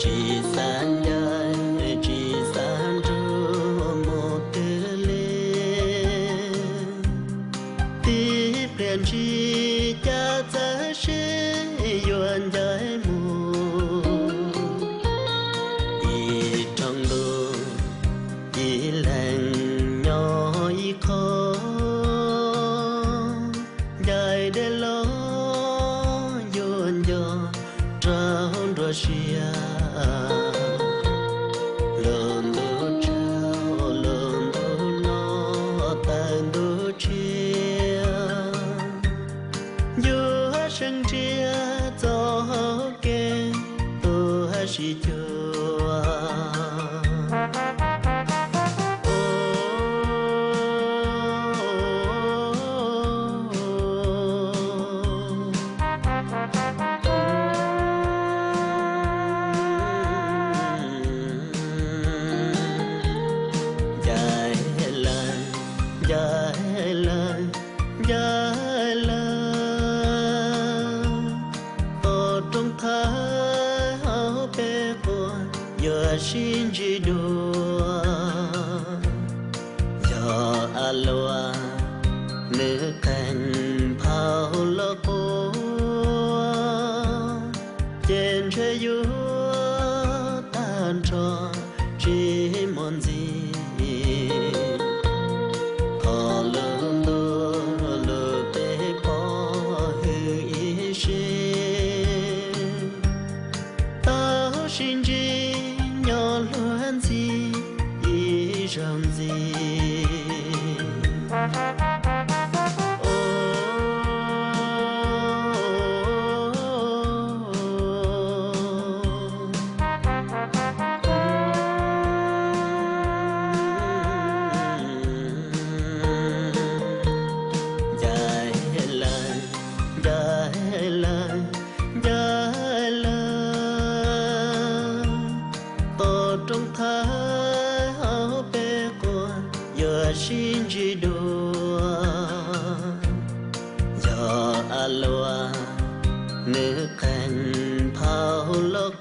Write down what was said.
tsis xav ncaim, tsis xav nrug mus twg li. Tib pliag ntshis cas txawm sib yuav ncaim mus, ib rooj ntuj ib leeg nyob ib qho. Ncaim dej los yuav nco rau nruab siab, lub ntuj tsaus lub ntuj no tawm ntuj tshiab, yuav seev nrhiav txoj hau kev tuaj sib cuag. Ncaim lawm, ncaim lawm, ncaim lawm, tos rooj thawj hauv peb quas yuav sib ntsib dua. Yog a luaj nws qees phau los quaj, ces ntshe yuav tag nrho tsis muaj ntxiv. Thov lub ntuj lub teb pov hwm ib sim, tau sib ntsib nyob luag ntxhi ib zaug ntxiv. Ncaim lawm, ncaim lawm, ncaim lawm, tos rooj thawj hauv peb quas yuav sib ntsib dua. Yog a luaj nws qees phau los